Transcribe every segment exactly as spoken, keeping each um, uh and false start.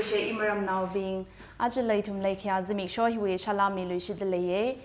She imaramnaobing, aja ithum leikhaya zimiksho hiwui salām miluishida leiye.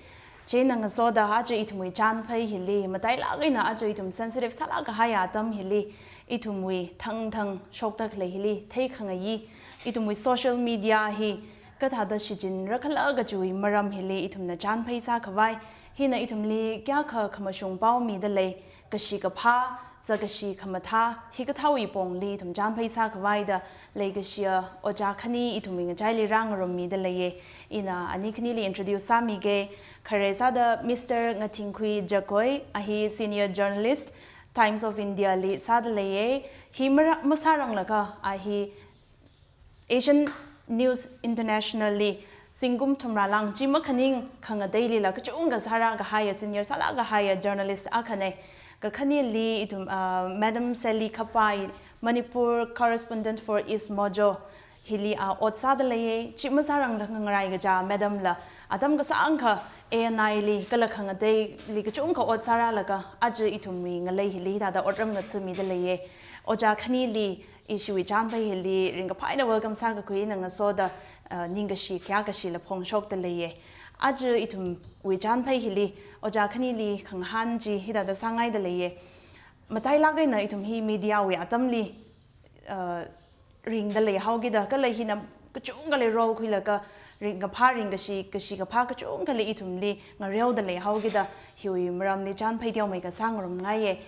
Chieina ngasoda aja ithumwui chānphei hili, matailāk eina aja ithum sensitive sālāk kahai atam hili, ithumwui thangthang shokda khalei hili, theikhangayi, ithumwui social media hi kathāda shichinra khala kajiwui maram hili ithumna chānphei sākhavai, hina ithumli kayākha khamashung pao mida lei, kashi kaphā, sā kashi khamathā, hikathāwui pongli ithum chānphei sākhavaida leikashiya ojā khani ithumwui ngachaili rāngarummida leiye. Ina ani khanili introduce sāmige, khare sāda Mister Ngathingkhui Jagoi, a hi senior journalist, Times of India li sāda leiye. Hi mara-, masāranglakha, a hi Asian News International li zingkum thumrā lāng chi makhaning khangateilila kachungkha sārā kahaiya, senior sālāk kahaiya journalist akhane. Kakhaneli ithum, ah, Madam Sally Khapai, Manipur correspondent for East Mojo, hili a ot sāda leiye. Chi masārangla ngangarai kaja Madam la atam kasāngkha A N I li kala khangateili kachungkha ot sārālaga aja ithumwui ngalei hili thāda otram ngathāmida leiye. Ojā khanili ishiwui chānphei hili ringkaphā eina welcome sākakhui eina ngasoda, uh, ningkashi kayākashila phongshokda leiye. Aja ithumwui chānphei hili ojā khanili khangahān chi hithāda sāngaida leiye. Matailāk eina ithum hi media wui atamli, uh, ringda leihaokida, kala hina kachungkhali role khuilaga ringkaphā ringkashi, kashi kaphā kachungkhali ithumli ngareoda leihaokida, hiwui maramli chānphei teomeikha sāngarumngaiye.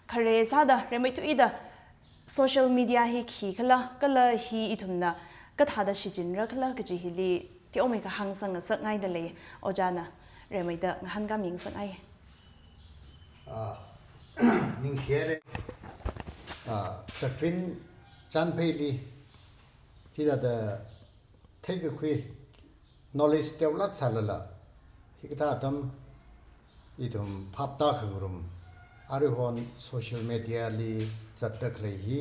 Khare sāda, rimeithuida, social media hi khikhala, kala hi ithumna kathāda shichinra khala kaji hili teomeikha hāngsangngasakngaida lei, ojāna rimeida ngahānkāmingasakngai. Ah, ningshihaire. Ah, Zakrin chānpheili hithāda theikakhui, knowledge teolāk sālala, hikathā atam ithum phaptā khangarum, aruihon social media li zatda khalei hi,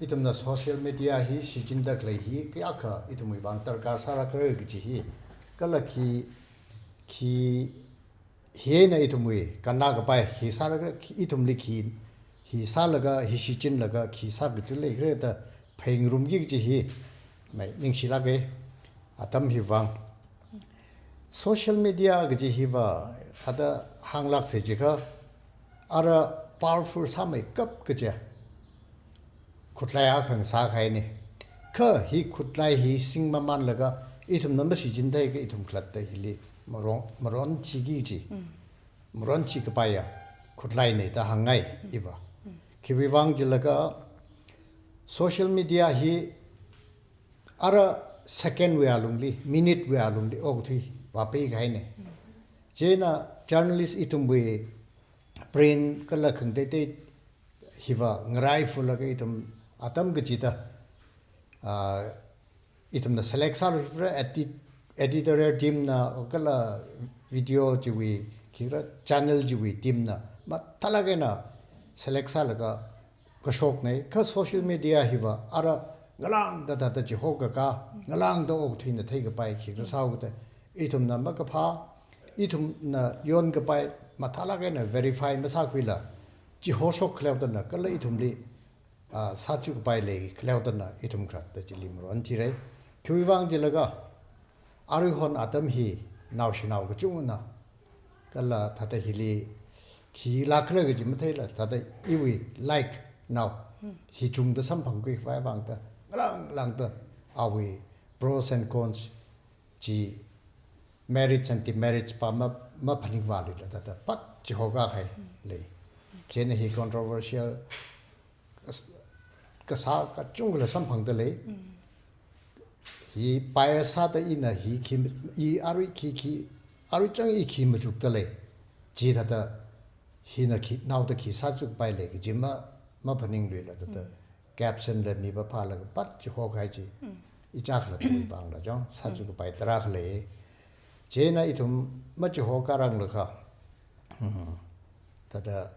ithumna social media hi shichinda khalei hi, kayākha ithumwui vang darkar sālākra kaji hi, kala khi, khi hina ithumwui kannā kapai, hi sālaga, ithumli khi, hi sālaga, hi shichinlaga, khi sā kaji leikhala da phāngarumki kaji hi, mai ningshilāke, atam hi vang. Social media kaji hiva, thāda hānglāksa jiakha, ara powerful sāmeikap kaja khutlai akha ngasākahaine. Kha hi khutlai hi singmamānlaga, ithumna mashichintheiakha ithum khalatta hili maron, maronthiki kaji. Mm. Maronthi kapaiya khutlaine da hāngngai iva. Mm. Khiwui vang jilaga social media hi ara second wui alungli, minute wui alungli okathui vāpeikahaine. Mm. Chieina journalist ithumwui brain kala khangateitei hiva ngaraifulaga ithum atam kachida, ah, ithumna select sāluifra edit, editorial team na kala video chiwui, khikhala channel chiwui team na mathālāk eina select sālaga kashokne, kha social media hiva ara ngalāngda thāda chihokaka, ngalāngda okathuina theikapai khikhala sāhaoda, ithumna makaphā, ithumna yonkapai mathālāk eina verify masākhuila, chihoshok khaleodana, kala ithumli, ah, sāchukpai leikhala dana ithum khalatta chili maronthire. Khiwui vang jilaga, aruihon atam hi naoshinao kachungana, kala thāda hili khilākhala kaji matheila, thāda iwui like nao, hi chungda samphangkhui khavai vangda, ngalāng ngalāngda awui pros and cons chi, merits and demerits pa ma, maphaningvāluila thāda pat chihokakahai lei. Chieina hi controversial kas-, kasā kachungkhala samphangda lei. Mm. Hi bias sāda ina hi khi, i arui khi khi, arui chang i khi machukda lei. Chithāda hina khi, naoda khi sāchukpai lei kaji ma, maphaningluila thāda. Mm. Caption la miva phālaga pat chihokahai chi. Mm. Ichā khalattawui vangla chong, sāchukpai tarākha lei. Chieina ithum machihokaranglakha, mm, thāda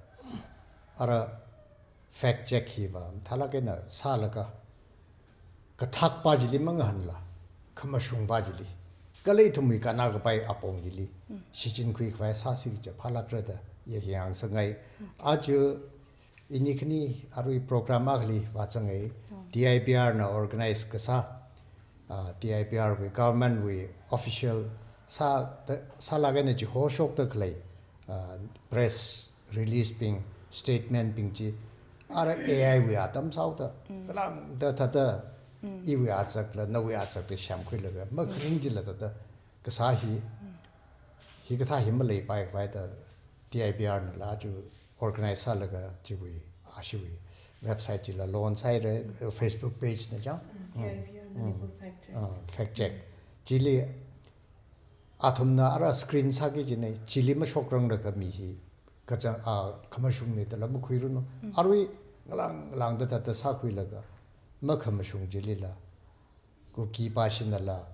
ara fact check hiva mathālāk eina sālaga, kathakpa chili mangahānla, khamashungpa chili, kala ithumwui kannā kapai apong chili, mm, shichinkhui khavai sāsi kaja phālākra da, ya hi hāngsakngai. Mm. Aja ini khani arui program akhali vāzangai. Oh. D I P R na organize kasā, ah, D I P R wui government wui official sā, sālāk eina chihoshokda khalei, ah, press release bing, statement bing chi, ara A I wui atam sāhaoda, mm, kalāngda thāda, mm, iwui azakla, nawui azakla semkhuilaga, makhaning chila thāda, kasā hi, mm, hikathā hi maleipai khavai da D I P R nala chu organize sālaga chiwui, ashiwui website chila launch sāhaira, Facebook page na chang. Mm, D I P R Manipur Fact Check. Ah, fact check. Chili athumna ara screen sāki kajina, chili mashokranglaga mi hi kachang, ah, khamashungna dala makhuiranu. Mm. Arui ngalāng ngalāngda thāda sākhuilaga makhamashung chilila Kuki pashinala,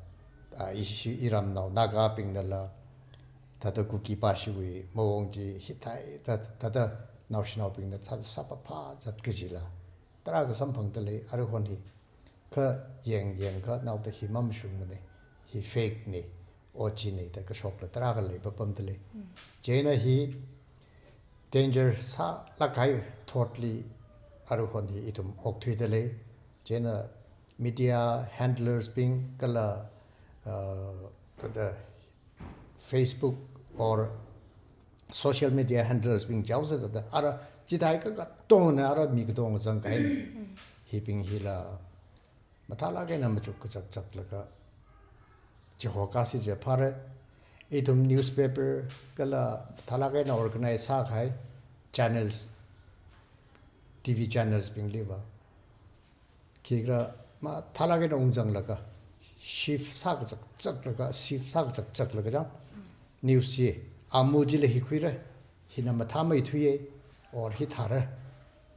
ah, ishi iramnao Nagabingnala, thāda Kuki pashiwui maong chi hithāda, thāda naoshinaobingna thāda sāpapha zat kajila tarākha samphangda lei, aruihon hi. Kha yeng yengkha naoda hi mamashungmana, hi fake na, ochina da kashokla tarākha leipapamda lei. Mm. Chieina hi danger sālāk kahai thotli aruihon hi ithum okthuida lei. Chieina media handlers bing kala, uh, thāda Facebook or social media handlers bing chaosa thāda ara chithāhai ka katongna ara mi katong zangkahai. Mm. Hibing hila mathālāk eina machuk kachak chaklaga chiho kasi chiphāra. Ithum newspaper kala mathālāk eina organize sākahai channels, T V channels bingliva khikha mathālāk eina ungzanglaga, shift sākachak chaklaga, shift sākachak chaklaga chang, news chi, amu chila hi khuira, hina mathāmeithuiya, or hi thāra,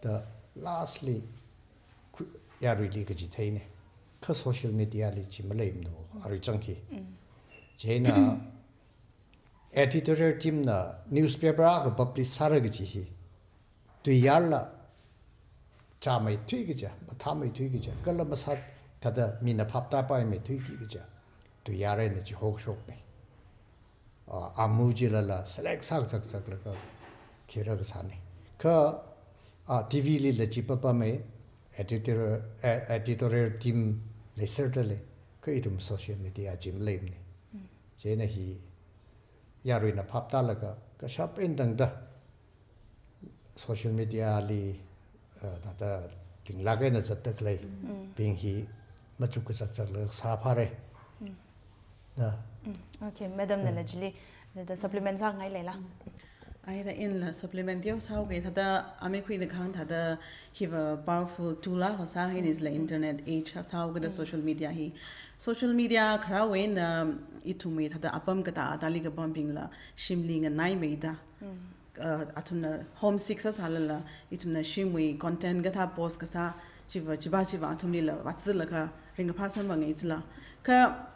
da lastly, khu-, yaruili kaji theina. Kha social media li chi maleimana, arui chang hi. Mm. Chieina, editorial team na newspaper akha publish sāra kaji hi tuiyarla, chāmeithui kaja, mathāmeithui kaja, kala masā thāda mina phaptāpaimeithuiki kaja, tuiyar eina chihoshokna. Ah, amu chilala select sākachak chaklaga khira kasāna. Kha, ah, T V lila chi papamma, editor, eh, editorial team leiserda lei, kha ithum social media chi maleimana. Mm. Chieina hi yaruina phaptālaga, kashap eina tangda social media li, uh, thāda linglāk eina zatda khalei, mm, bing hi machuk kachak chaklaga sāphāra. Mm. Da. Mm. Okay, madam nala, eh, chili, thāda supplement sāngai leila. Ai, thāda ina supplement teokha sāuke, thāda amikhuina kahāng thāda hiva powerful tool akha sāhaina jila, mm, internet age sāhaokida, mm, social media hi. Social media kharāwui eina ithumwui thāda apam katā athāli kapambingla shimli nganaimeida. Mm. Uh, athumna homesick sāsālala, ithumna shimwui content kathā post kasā, chiva, chiva, chiva athumlila vātsilakha ringkaphā samphanga jila. Kha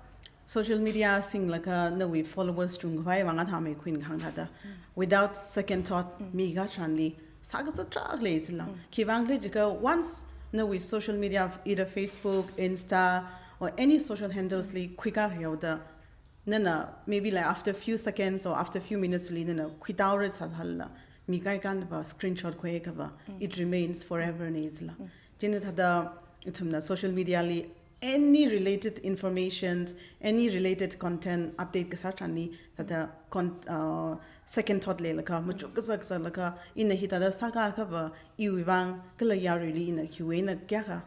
social media singlaga nawui followers chungkhavai vang athā amikhuina kahāng thāda, mm, without second thought, mm, mi katharanli sākazat tarākha lei jila. Mm. Khiwuivang khala jiakha once nawui social media, either Facebook, Insta, or any social handles li khuikā haoda, nana maybe like after few seconds or after few minutes li nana khuitāhaora sālala, mi kaikhana va screenshot khuikhava, mm, it remains forever na jila. Mm. Chieina thāda ithumna social media li any related information, any related content update kasā tharanli, thāda con-, uh, second thought leilaga, machuk kachak chaklaga, ina hithāda sākā akhava, iwui vang, kala yaruili ina khiwui eina kayākha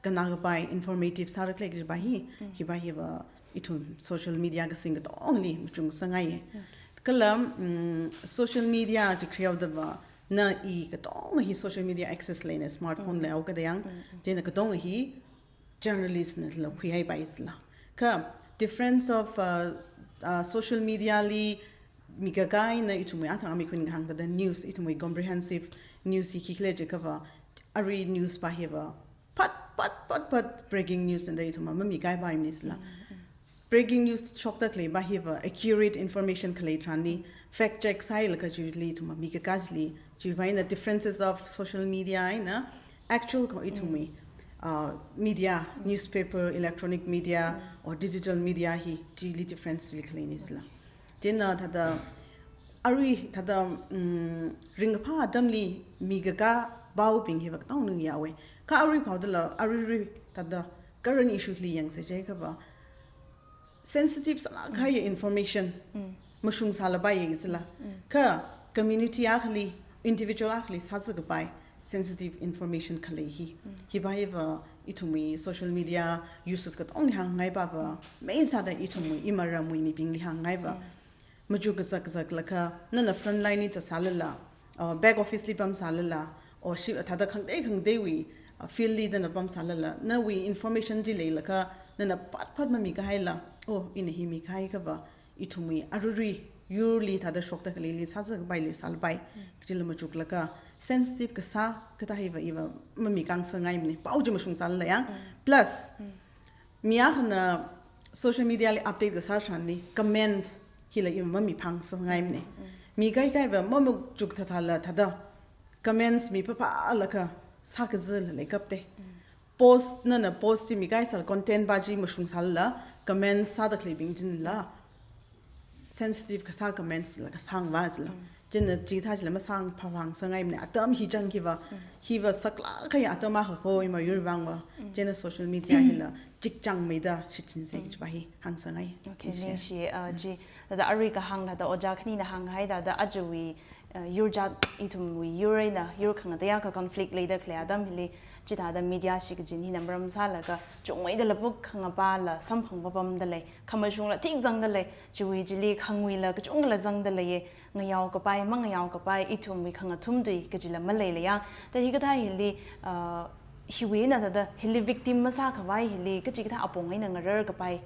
kannā kapai, informative sāra khala jiva hi, mm, hiva hiva ithum social media kasing katongli machuk sāngai. Mm. Kala, mm, social media chi kharāhaodava, na i katonga hi social media access leina, smartphone, mm, leihaokida yang, mm, mm, chieina katonga hi journalist nala khuihaipai jila. Kha difference of, uh, uh, social media li mikakā eina ithumwui athang amikhuina kahāng thāda news, ithumwui comprehensive news hi khikhala jiakhava, arui news va hiva phat, phat, phat, phat breaking news nada ithumva mamikaipaimana jila. Mm, mm. Breaking news shokda khaleiva hiva accurate information khalei tharanli, fact check sāhailaga chili ithumva mikakā chili, chiwui vang eina differences of social media eina actual kha ithumwui, mm, uh, media, mm, newspaper, electronic media, mm, or digital media hi chili difference chili khaleina jila. Chieina thāda arui thāda, mm, ringkaphā atamli mikakā paobing hiva katong nung yawe. Kha arui phaodala, arui rui thāda current issue li yangsa jiakha va sensitive sālāk kahai information mashung sālapai yangsa la. Kha community akhali, individual akhali sāsa kapai sensitive information khalei hi. Hiva hiva ithumwui social media uses katongli hāngngai pa va, main sāda ithumwui imaramwui mibingli hāngngai pa. Machuk kazak kazak lakha, nana front line li zatsālala, uh, back office li pamsālala, or shi thāda khangatei khangateiwui, uh, field li nana pamsālala, nawui information chi leilakha, nana phat phat mamikahaila, oh, ina hi mikahai kha va, ithumwui arui rui yurli thāda shokta khaleili sāsa kapaili sālapai. Kachila machuk lakha sensitive kasā kathā hiva iva mamikang sāngaimana. Pao chi mashung sālala yang. Plus, mi akhana social media li update kasā tharanli comment hila iva mamiphang sāngaimana. Mi kaikai va mamachuk thāthāla thāda comments miphapha lakha sākazāla leikapta. Post nana post chi mikahai sāla content pa chi mashung sālala comments sāda khaleibing chila sensitive kasā comments la kasāng va sila. China chithā chila masāngphaphang sāngaimana. Atam hi chang hiva, hiva saklāk kahai atam akha kho ima yurvang va. China social media hila chikchang meida shichinsa kaji pa hi hāngsāngai. Okay, ningshi, uh, chi, thāda arui kahāng thāda ojā khanina hānghai thāda ajawui, uh, yur jat ithumwui yur eina yur khangatei akha conflict leida khalei atam hili, chithāda media shichin hina maram sālaga, chungmeida lapuk khangapāla samphang papamda lei, khamashungla thikzangda lei, chiwui chili khangwuila kachungla zangda leiya, ngayao kapai, mangayao kapai, ithumwui khangathum tui kajila maleila yang. Thāda hikathā hili, uh, hiwui eina thāda hili victim masākhavai hili, kachikathā apong eina ngarar kapai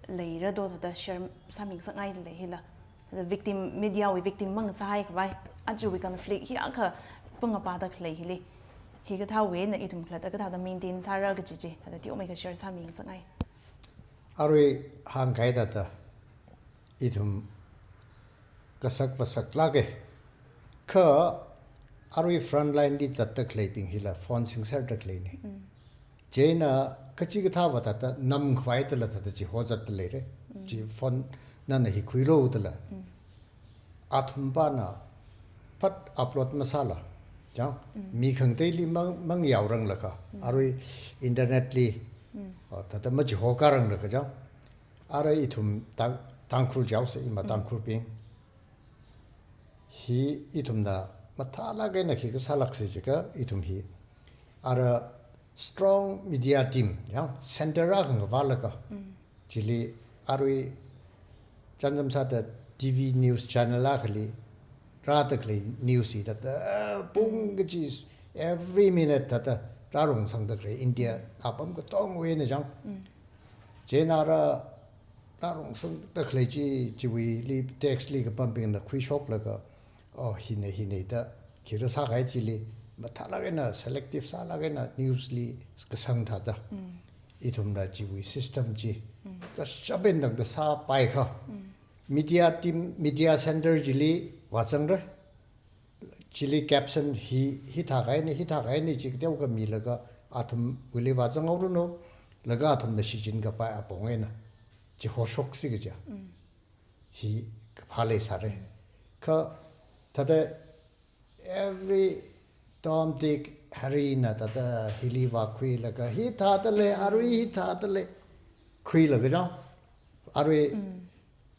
leira do thāda share sāmi ngasakngaida lei hila. Thāda victim, media wui victim mangasāhai khavai, ajawui conflict hi akha pangapāda khalei hili. Hikathāwui eina ithum khalatta kathāda maintain sāra kaji chi, thāda teomeikha share sāmi ngasakngai. Arui hāngkahai thāda, ithum kasak vasaklāka. Kha arui front line li zatta khaleibing hila phone singserda khaleina. China kachikathā va thāda namkhavai thāla thāda chiho zatda leira. Chi phone nana hi khuilu thāla. Athum pana phat upload masāla. Chang, mi khangateili mang, mangyao ranglakha. Arui internet li, uh, thāda machiho ka ranglakha chang. Arui ithum Tang-, Tangkhul jaosa ima Tangkhulbing. Hi ithumna mathālāk eina khi kasālāksa jiakha ithum hi. Ara strong media team, yang center akha ngavālaga. Chili arui chānjam sāda T V news channel akhali rāda khalei news hi thāda pung kaji every minute thāda rārungsangda khalei India apam katongwui eina chang. China ra rārungsangda khalei chi, chiwuili text li kapambingna khuishoklaga, oh, hina, hina da, khira sākahai chili, mathālāk eina, selective sālāk eina, news li kasang thāda. Ithumna chiwui system chi, kashap eina tangda sāpaikha. Media team, media center chili vāzangra. Chili caption hi, hithākahaina, hithākahaina chi kateokha milaga athumwuili vāzanghaoranu, laga athumna shichin kapai apong eina chiho shoksi kaja. Hi kaphā leisāra. Kha thāda every Tom, Dick, Harry na thāda hili vākhuilaga, hithāda lei, arui hithāda lei, khuilaga chang. Arui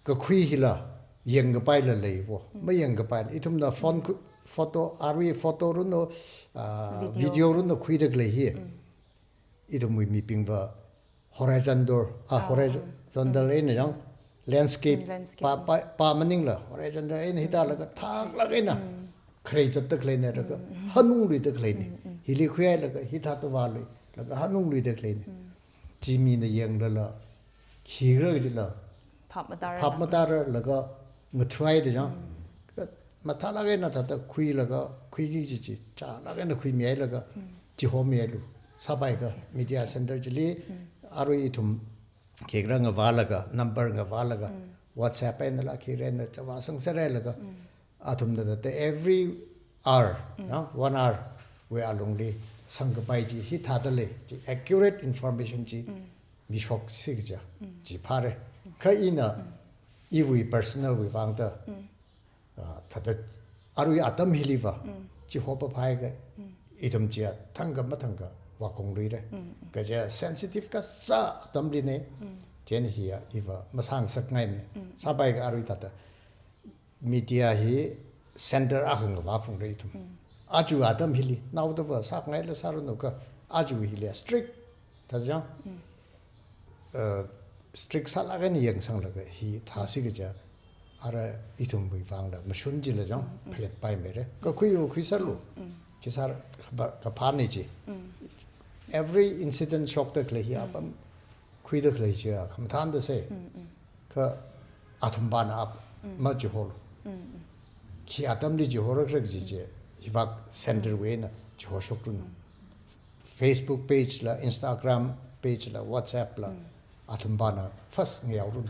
kakhui hila, yangkapaila leiwo. Mayangkapaila. Ithumna phone khu-, photo, arui photo runo, ah, video runo khuida khalei hi. Ithumwui mibing va horizontal, ah, horizontal eina chang, landscape, pa, pa, pa maningla, horizontal eina hithālaga thaklāk eina kharei zatda khaleina laga, hanungluida khaleina. Hili khuihailaga, hithāda vālui, laga hanungluida khaleina. Chi mina yanglala, khira kajila, phap matāra phap matāra laga ngathuida chang. Ka mathālāk eina thāda khuilaga, khuiki kaji chi, chālāk eina khuimihailaga, chihomihailu. Sāpaikha media center chili, arui ithum khikha ngavālaga, number ngavālaga, WhatsApp einala khirana chavā sangserhailaga, athumna thāda every hour, no? One hour wui alungli sangkapai chi hithāda lei, chi accurate information chi mishoksi kaja, chi phāra. Kha ina, iwui personal wui vangda, ah, thāda arui atam hiliva, chiho paphai ka, Ithum chiya thangkha mathangkha vākong luira. Kaja sensitive kasā atamli ne. Chieina hiya iva masāngasakngaimana. Sāpai ka arui thāda media hi center akha ngavā phungra ithum. Aja atam hili, naodava sāngaila sāranu ka, aja hili strict, thāda chang. Uh, strict sālāk eina yangsanglaga hithāsi kaja, ara ithumwui vangla mashun chila chang, phayat paimeira. Kakhui yu khuisālu. Khisār kapa, kaphāna chi. Every incident shokda khalei hi apam khuida khalei chiya khamathānda sai. Kha athumpana ap majiholu. Khi atamli jihorakra kaji chi, hivak center wui eina jihoshokranu. Facebook page la, Instagram page la, WhatsApp la, athumpana first ngayaoranu.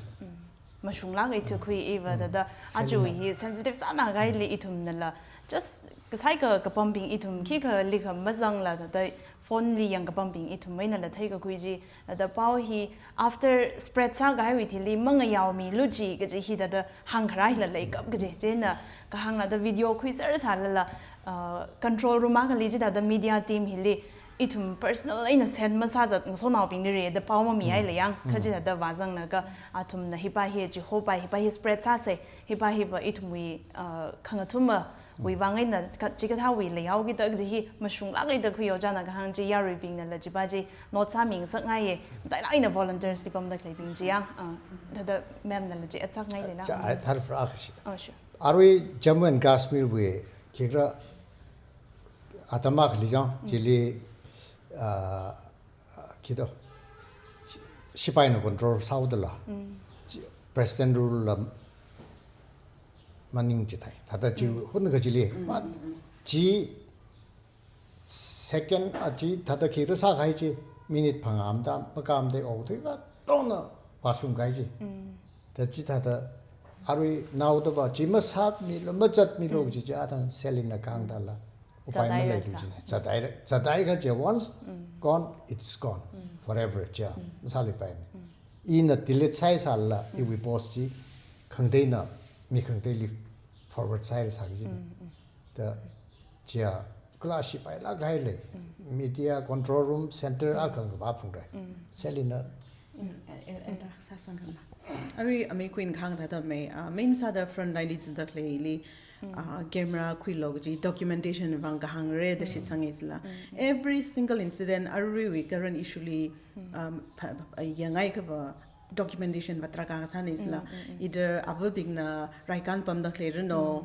Mashunglāk eina thuikhui iva thāda, aja hi sensitive sāngaili ithumnala, just kasai ka kapambing ithum khikha likha mazangla thāda phone li yang kapambing ithum einala theikakhui chi, thāda pao hi after spread sākahaiwui thili mangayaomilu chi kaji hi thāda hāngkharā hila leikap kaji. Chieina kahāngla thāda video khuiser sālala, uh, control room akhali chithāda media team hili ithum personal eina send masāzat ngasotnaobingli rida pao mamihaila yang. Kha chithāda vāzanglaga athumna hipa hi jihopai, hipa hi spread sāsai, hipa hiva ithumwui, uh, khangathumawui vang eina ka, chikathāwui leihaokida kaji hi mashunglāk eina khuiyo china kahāng chi yaruibingnala chipa chi note sāmingasakngaiya. Matailāk eina volunteers li pamda khaleibing chi yang, uh, thāda ma'am nala chi atsakngailala. Cha, ai thar fra kashi. Oh, sure. Arui Jammu and Kashmir wui khikha atam akhali chang, chili, ah, khi to, si-, sipaina control sāhaodala. Chi, President rule la maning chithai. Thāda chi hun kachili. But chi second aja thāda khikha sākahai chi, minute phangā matam, makam de o thui katongna washroom kahai chi. Thāda chithāda arui naodava chi masāmilu, machatmilu chi chi athang selling na kangdala. Upai maleilu chi ne. Zathaira, zathaira kaja once gone, it's gone. Forever chiya. Masāleipaimana. Ina delete sāhaisālala, iwui post chi khangateina, mi khangateili forward sāhaisā kaji ne. Thāda chiya kala sipailāk kahai lei. Media control room center akha ngavā phungra. Selina. Arui amei Queen kahāng thāda mei, ah, main sāda front line li zingda khaleili, ah, camera khuilu kaji documentation vang kahāngra da shitsanga jila. Every single incident aruiwui current issue li, um, pha, pha, yangai kava documentation va tarākha sāna jila. Either avabingna raikan pamda khaleiranu,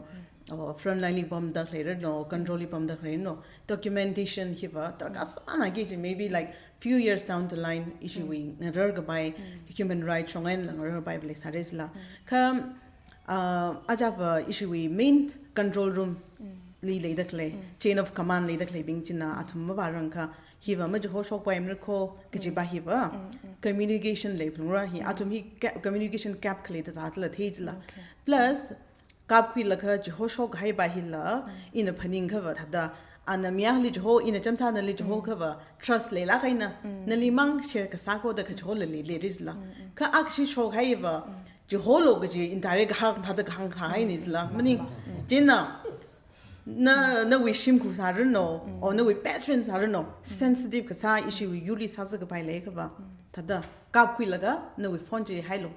or front line li pamda khaleiranu, control li pamda khaleiranu, documentation hiva tarākha sānaki ji, maybe like few years down the line, ishiwui ngararkapai, human rights shong einala ngararkapai va leisāra jila. Kha, ah, ajava ishiwui main control room li leida khalei, chain of command leida khaleibing china athum mavārangkha, hiva majihoshokpaimara kho kajiva hiva, communication leiphungra hi, athum hi ga-, communication gap khalei thāda thāla thei jila. Plus, kapkhuilaga jihoshok kahaiva hila, ina phaningkhava thāda, ana mi akhali jiho, ina chamsā nali jihokhava, trust leilāk eina, nali mang share kasā kho da kajihola lei, leira jila. Kha akhashi shokhaiva, jiholu kaji indirect kahāng thāda kahāng kahai ni jila. Maning, chieina, na, nawui shimkhur sāranu, or nawui best friend sāranu, sensitive kasā ishiwui yurli sāzakapai leikhava, thāda kapkhuilaga nawui phone chi hailu.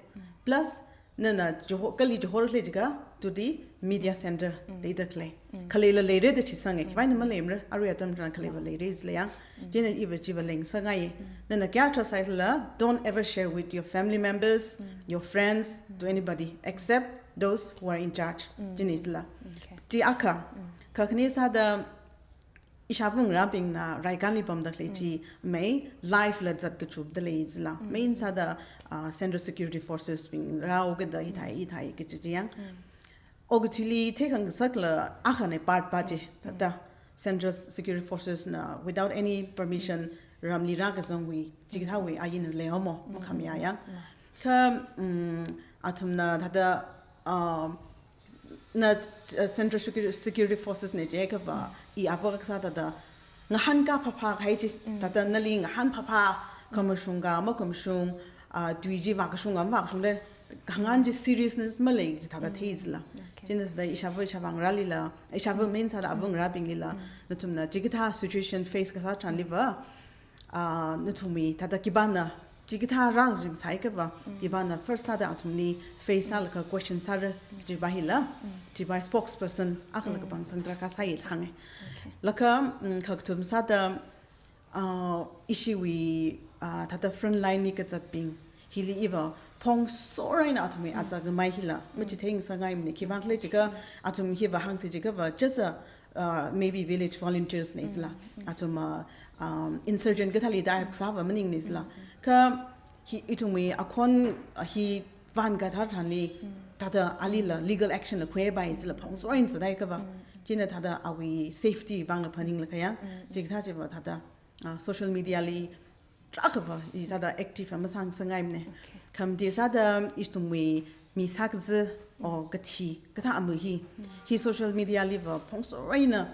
Plus, nana jiho, kali jihora khalei jiakha, to the media center leida khalei. Khaleila leira da shitsanga, khiwui eina maleimara, arui atam tharan khaleiva leira jila yang. Chieina iva chiva leingasakngaiya. Nana kayā trust sāhaisālala, don't ever share with your family members, your friends, to anybody, except those who are in charge. China jila. Okay. Chi akha. Kakhane sāda ishāvā ngarābingna raikanli pamda khalei chi mei live la zat kachupda lei jila. Main sāda, ah, Central Security Forces bing rāhaokida hithai, hithai kaji chi yang. Okathuili theikhangasakla akhana part pa chi. Thāda Central Security Forces na without any permission ramli rākazangwui, chikathāwui ain leihaomo, makhamayā yang. Kha, mm, athumna thāda, ah, na, uh, Central Secu-, Security Forces na jiakhava, i āva kasā thāda, ngahānkā phāphā kahai chi, thāda nali ngahān phāphā, khamashung ka, makhamashung, ah, tui chi vākashung ka, mavākashung le, khangahān chi seriousness malei chi thāda thei jila. Okay. Chieina thāda ishāva ishāvā ngarālila, ishāva main sāda ava ngarābinglila, nathumna chikathā situation face kasā tharanliva, ah, nathumwui thāda khipāna chikathā rāzing sāhaiakhava, khipāna first sāda athumli face sālaga question sāra, chiva hila, chiva spokesperson akhalaga pāng sāngarā kasā hi hānga. Laga, mm, kakathum sāda, ah, ishiwui, ah, thāda frontline li kazatbing hili iva phongso eina athumwui azak ngamai hila machitheingasakngaimana, khiwuivang khala jiakha athum hiva hāngsi jiakhava just a, uh, maybe village volunteers na jila. Athum, uh, um, insurgent kathāli da kasāva maninga jila. Kha hi ithumwui akhon, uh, hi vānkathā tharanli thāda alila legal action la khuipai jila phongso eina sādaiakhava. Chieina thāda awui safety vāngla phaninglaga ya, chikathā chiva thāda, ah, social media li tarākhava i sāda active masāngasakngaimana. Khamdi sāda ithumwui mi sākazi or kathi kathā ama hi, hi social media liva phongso eina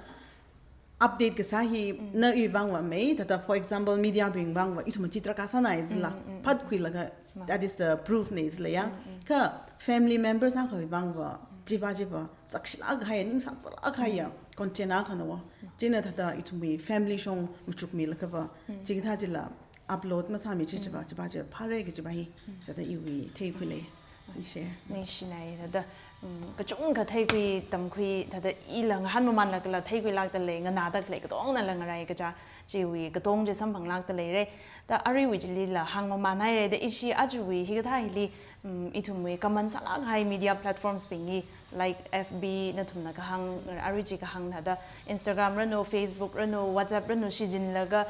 update kasā hi nawui vangva mei, thāda for example media bing vangva ithum chi tarākha sānai jila, phatkhuilaga, that is the proof na jila ya. Kha family members akhawui vangva chiva chiva zakshilāk kahai, ning sāzālāk kahai content akhana va. Chieina thāda ithumwui family shong machukmilakhava, chikathā chila upload masāmi chi chiva, chiva chiva phāra kajiva hi sāda iwui theikhui lei. I share. Ningshinai thāda, mm, kachungkha theikhui tamkhui thāda ila ngahānmamanlākla theikhuilākda lei, nganāda lei, katongnala ngarai kaja chiwui katong chi samphanglākda leira. Da aruiwui chilila hāngmamanhaira, da ishi ajawui hikathā hili, mm, ithumwui common sālāk kahai media platforms bing hi, like F B nathumna kahāng, arui chi kahāng thāda Instagram ranu, Facebook ranu, WhatsApp ranu shichinlaga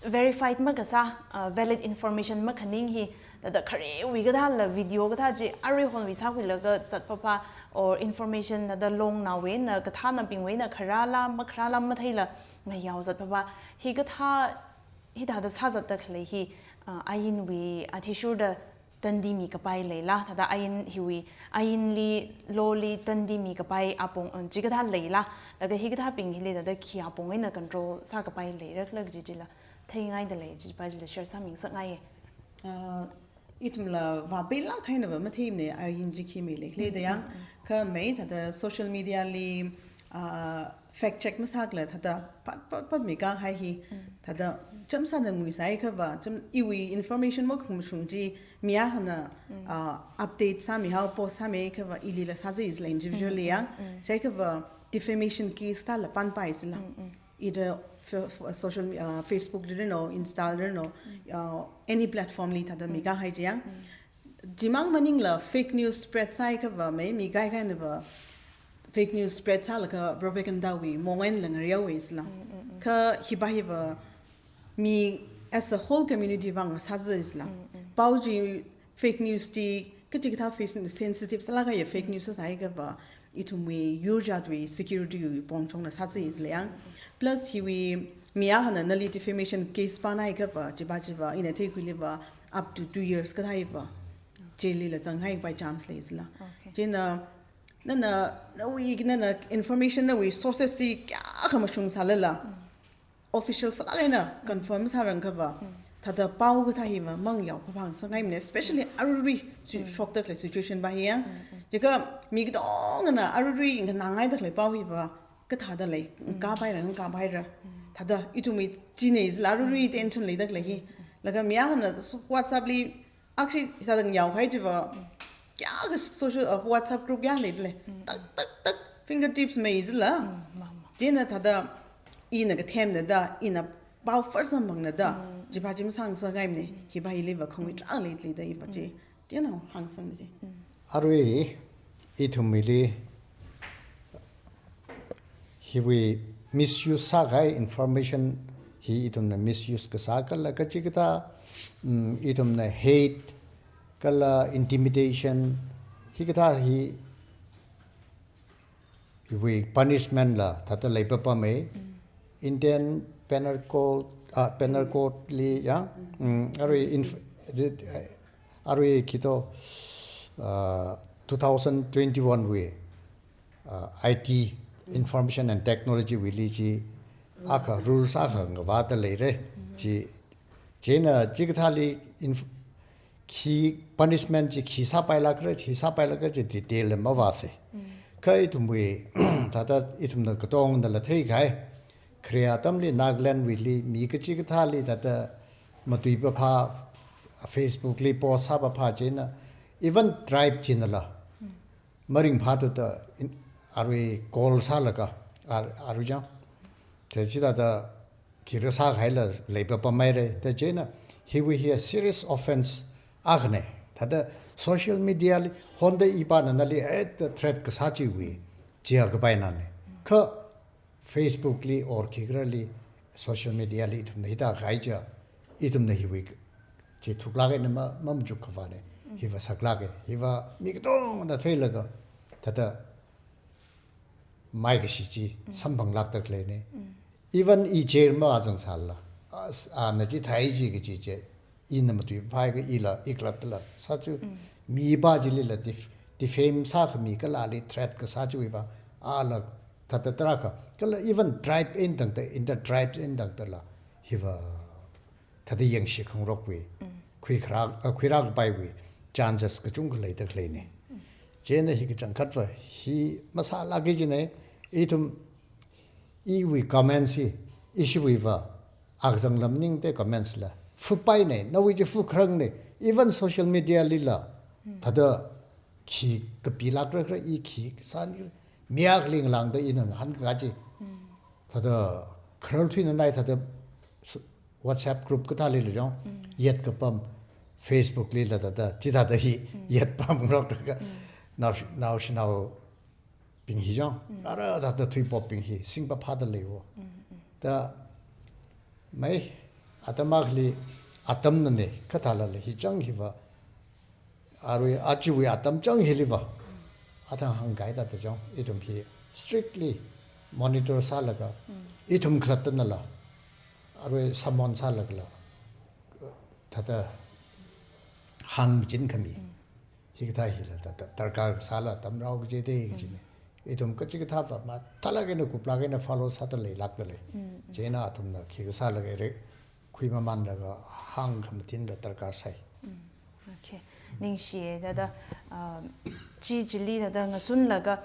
verified makasā, uh, valid information makhaning hi, thāda kharewui kathāla video kathā chi aruihonwui sākhuilaga zatpapa or information thāda longnaowui eina kathānabingwui eina kharāla makharāla matheila ngayao zatpapa. Hikathā, hithāda sāzatda khalei hi, uh, ainwui athishurda tandi mikapai leila, thāda ain hiwui, ainli, law li tandi mikapai apong, um, chikathā leila, laga hikathābing hili thāda khi apong eina control sākapai leira khala kaji chila theingaida lei, chiva chila share sāmingasakngaiya. Ah, ithumla vāpeilāk kahaina va matheimana, ain chi khi mei leikhala da ya. Kha mei thāda social media li, ah, fact check masākhala thāda phat phat phat mikahai hi. Thāda chāmsāna nguisāiakhava, chām iwui information makhamashung chi mi akhana, ah, update sāmihao, post sāmikhava ilila sāzai jila individually ya. Sāiakhava defamation case thāla pānpai jila. Either f-, f-, social me-, uh, Facebook li ranu, Insta li ranu, uh, any platform li thāda mikahai chi ya. Chimang maningla fake news spread sāiakhava mei, mi kaikhana va fake news spread sālaga propaganda wui mong einala ngareowa jila. Kha hiva hiva mi as a whole community vang sāzai jila. Pao chi fake news chi kachikathā fake news, sensitive sālāk kahai fake news sāsāiakhava ithumwui yurjatwui security wui pongchongna sāzai jila ya. Plus hiwui mi akhana nali defamation case pānhaiakhava, chiva chiva ina theikhuiliva up to two years kathā hiva jail lila zanghaipai chance lei jila. Chieina nana, nawui, nana information nawui sources chi kayākha mashungsālala official sālāk eina confirm sārangkhava, thāda pao kathā hiva mangyao phaphangasakngaimana, especially arui si-, shokda khalei situation va hi ya. Jiakha mi katongana arui nganāngaida khalei pao hiva kathāda lei, kapaira, kapaira. Thāda ithumwui china jila arui tension leida khalei hi. Laga mi akhana WhatsApp li akshi sādang yao khai chiva, kayākha social, uh, WhatsApp group kayā leidalei. Tak, tak, tak, fingertips mei jila. Chieina thāda ina kathemna da, ina pao first samphangna da, chiva chi masāngasakngaimana, hiva hiliva khongwi tarākha leidalei da hiva chi. Chieina hāngsangda chi. Arui ithumwuili hiwui misuse sākahai information hi ithumna misuse kasā kala kachikathā, mm, ithumna hate kala intimidation hikathā hi hiwui punishment la thāda leipapamei. Indian Penal Code, ah, Penal Code li ya, mm, arui inf-, the, arui khi to, ah, two thousand twenty-one wui, ah, I T, Information and Technology wuili chi, akha rules akha ngavāda leira. Chi, chieina chikathāli inf-, khi punishment chi khi sāpailākra, khi sāpailākra chi detail la mavāsa. Kha ithumwui, thāda ithumna katongna la theikahai. Khare atamli Nagaland wuili mi kachikathāli thāda matuipapha Facebook li post sāpapha china, even tribe chinala maringphāda thāda in-, arui call sālaga, ar-, arui chang. Thāda chithāda khikha sākahaila leipapamhaira. Thāda china hiwui hi a serious offence akhana. Thāda social media li honda ipāna nali hithāda threat kasā chiwui, chiya kapainana. Kha Facebook li or khikharali social media li ithumna hithāda kahai chiya, ithumna hiwui chi thuklāk eina ma-, mamachuk khavāna. Hiva saklāka, hiva mi katongna theilaga, thāda maikashi chi samphanglākda khaleina. Even i jail ma azangsālala, as-, ana chithāi chi kachi chi, ina matuiphai ka ila, i khalattala sāchu, mi pā chilila def-, defame sākhami kalali threat kasā chiwui vang, ala thāda tarākha, kala even tribe eina tangda, inter-tribe eina tangdala, hiva thāda yangshi khangarokwui, khuikharā, ah, khuirākapaiwui chances kachungkha leida khaleina. China hi kachangkhatva hi masālāka jina, ithum, iwui comments hi, ishiwuiva, akazang lam ningte comments la, fupaina, nawui chi fukharangna, even social media lila, thāda khi kapilākra kra i khi sāni, mi akhali ngalāngda ina ngahānkā chi. Thāda khararthuina nai thāda s-, WhatsApp group kathālila jong, yet kapam, Facebook lila thāda, chithāda hi, yet pamngarok laga, nao shi-, naoshinaobing hi jong, ara thāda thuipopbing hi, singpapphāda leiwo. Thāda, mai, atam akhali, atamnana, kathālala hi chang hiva, arui ajawui atam chang hiliva, athang hāngkahai thāda jong, ithum hi strictly monitor sālaga, ithum khalattanala, arui summon sālagala, thāda hāngchinkhami. Hikathā hila thāda darkar kasāla tamrao kaji de kajina. Ithum kachikathāva mathālāk eina kuplāk eina follow sāda leilākda lei. China athumna khikha sālaga re, khuimamānlaga hāngkhamathinla darkar sai. Okay. Ningshiya thāda, ah, chi chili thāda ngasunlaga,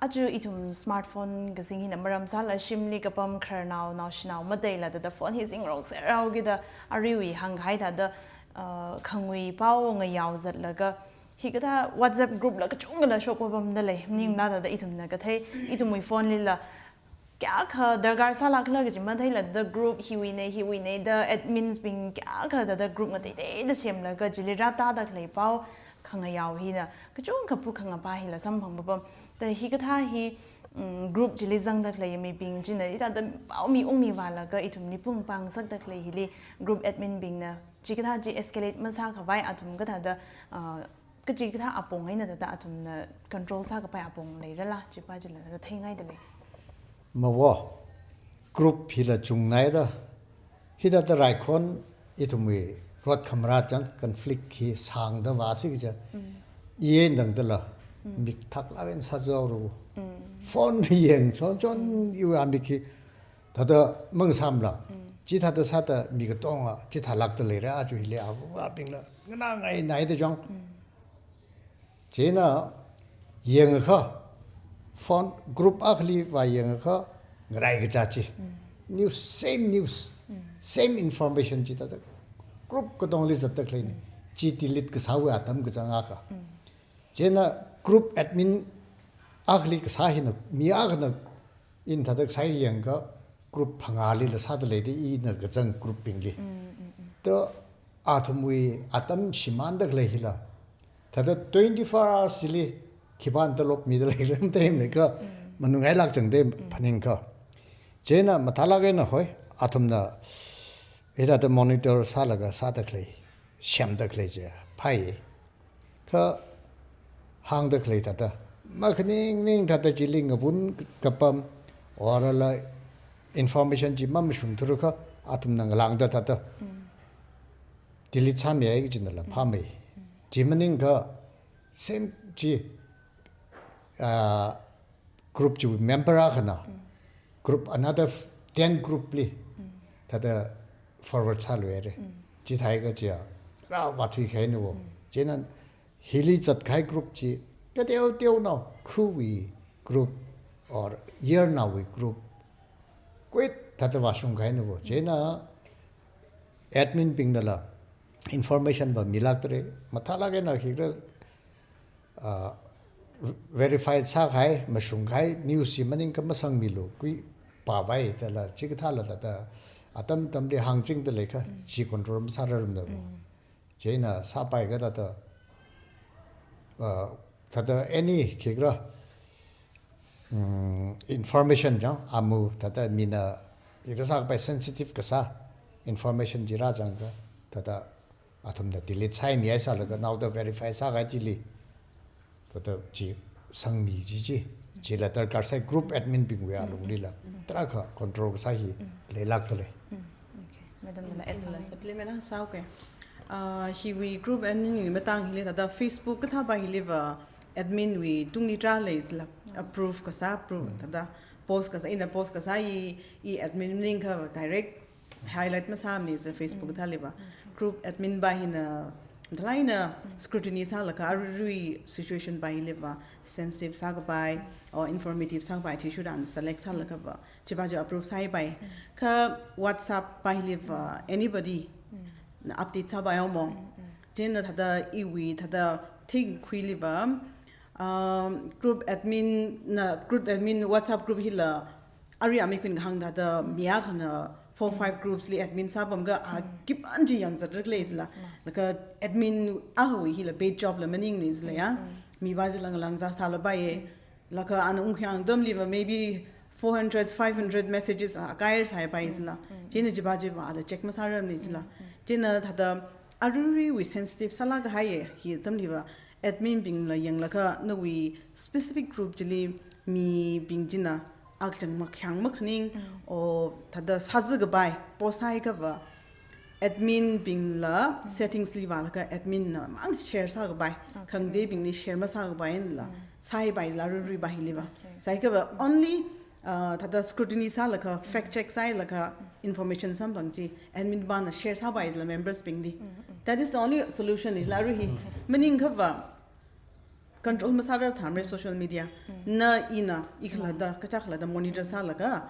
aja ithum smartphone kasing hina maram sāla shimli kapam khararnao, naoshinao, mataila thāda phone hi zingrokserhaokida aruiwui hāngkahai thāda, ah, khangui pao ngayao zatlaga, hikathā WhatsApp group la kachungkhala shokpapamda lei, maningla thāda ithumna kathei, ithumwui phone lila, kayākha darkar sālākhala kaji matheila thāda group hiwuina, hiwuina da admins bing kayākha thāda group ngateiteida semlaga chili rātāda khalei pao khangayao hina, kachungkha phukhangapa hila samphangpapam. Thāda hikathā hi, mm, group chili zangda khalei mibing china, hithāda pao mi ungmi vālaga ithumli phungpāngasakda khalei hili group admin bingna, chikathā chi escalate masākhavai athum kathāda, ah, kachikathā apong eina thāda athumna control sākapai apong leirala, chipa chila thāda theingaida lei. Mawo, group hila chungnaida, hithāda raikhon ithumwui rot khamrat chang conflict hi sāngda vāsi kaja. I eina tangdala, mik thaklāk eina sāzaoro. Phone yangchon chon iwui amik hi, thāda mangasāmala. Chithāda sāda mi katonga, chithālākda leira, aja hili ava avābingla, nganāngainaida jong. China yangakha, phone group akhali vāyangakha, ngarai kaja chi. News, same news, same information chithāda group katongli zatda khaleina. Chi delete kasāwui atam kachang akha. China group admin akhali kasā hina, mi akhana ina thāda kasā yangakha group phangālila sāda leida ina kazang group bingli. Thāda athumwui atam shimānda khalei hila, thāda twenty-four hours chili khipāna talop mida leira matheimana kha, manungailāk changda phaningakha. China mathālāk eina hoi, athumna hithāda monitor sālaga sāda khalei, semda khalei chi phāi. Kha hāngda khalei thāda, makhaning ning thāda chili ngavun kapam, or la information chi mamashungthurakha, athumna ngalāngda thāda delete sāmihai kajinala phāmei. Chi maningakha same chi, ah, group chi member akhana, group another f-, ten group li, thāda forward sāluihaira. Chithākha chiya, rāvāthuikahaina wo. China hili zatkahai group chi, Kateo teo nao, khuwui group or yarnaowui group. Kuithāda vāshung kahaina vo. Chieina admin bingnala information va milākdalei. Mathālāk eina khikhala, ah, verify sākahai, mashungkahai, news chi maningakha masangmilu. Kuipāvai dala, chikathāla thāda, atam atamli hāngchingdalei kha, chi control masārarmana vo. Chieina sāpai kathāda, uh, thāda any khikhala, mm, information chang, amu thāda mina, ira sākapai sensitive kasā information chi rāzangakha, thāda athumna delete sāmihai sālaga, naoda verify sākahai chili, thāda chi sangmi chi chi, chila darkar sai group admin bingwui alunglila, tarākha control kasā hi leilākdalei. Okay, madamnala add sālei. Supplement akha sāuke. Ah, hiwui group admin wui matang hili thāda Facebook kathāpa hiliva admin wui tungli tarā leisāla, approve kasā, approve thāda post kasā, ina post kasā i, i admin maningakha direct highlight masāmana Facebook kathāliva. Group admin pa hina mathālāk eina scrutiny sālaga aruirui situation pa hiliva sensitive sākapai or informative sākapai athishurda select sālaga va, chipa chi approve sāpai. Kha WhatsApp pa hiliva anybody na update sāpai omo. Chieina thāda iwui thāda thingkhuiliva, um, group admin na, group admin WhatsApp group hila arui ami khuin kahāng thāda mi akhana four five groups li admin sāpam kha a khipāna chi yangzat leisāla. Laga admin akhawui hila paid job la maningmana sāla ya. Mipa chila ngalāng zā sālapai ye. Laga ana ungkhuihāng atamliva maybe four hundred, five hundred messages a kai sāpai sāla. Chieina chipa chiva ala check masārarmana sāla. Chieina thāda aruiruiwui sensitive sālāk kahai ye, hi atamliva admin bingla yanglaga nawui specific group chili mibing china akchang makhyang makhaning, o thāda sāzā kapai, post sāhaiakhava, admin bingla settings li vālaga admin namang share sākapai, khangatei bingli share masākapai einala, sāhaipaila aruirui pa hiliva. Okay. Sāhaiakhava only, uh, thāda scrutiny sālaga, fact check sālaga, information samphang chi admin pana share sāpaila members bingli. That is the only solution is la arui hi. Maningakhava control masārar thamre social media. Na ina, i khalatta, kacha khalatta monitor sālaga,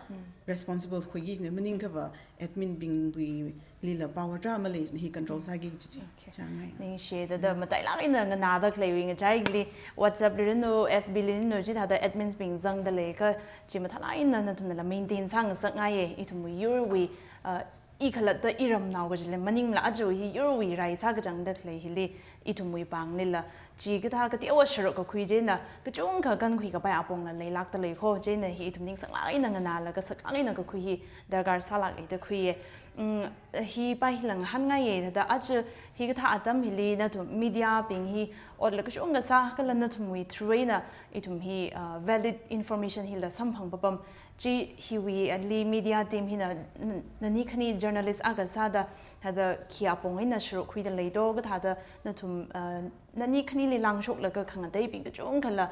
responsible khuiki ne maningakhava admin bingwuilila power tarā maleina hi control sāki kaji chi. Okay. Chāngngai. Ningshi, thāda matailāk eina nganāda khaleiwui ngachaili WhatsApp li ranu, F B li ranu, chithāda admins bing zangda leiakha, chi mathālāk eina nathumnala maintain sāngasakngaiye, ithumwui yurwui, uh, i khalatta iramnao kajila maningla aja hi yurwui rai sākachangda khalei hili, ithumwui panglila, chi kathā kateowa sharuk kakhui chieina, kachungkha kankhui kapai apongla leilākda lei kho, chieina hi ithum ningsanglāk eina nganālaga saklāk eina kakhui hi darkar sālāke da khuiye. Mm, hi pa hila ngahānngaiye, thāda aja hikathā atam hili nathum media bing hi otla kachungkha sā, kala nathumwui through eina ithum hi, uh, valid information hila samphang papam. Chi hiwui ali media team hina n-, nani khani journalist akha sāda, thāda khi apong eina sharuk khuida lei do, kathāda nathum, uh, nani khanili langshoklaga khangateibing kachungkhala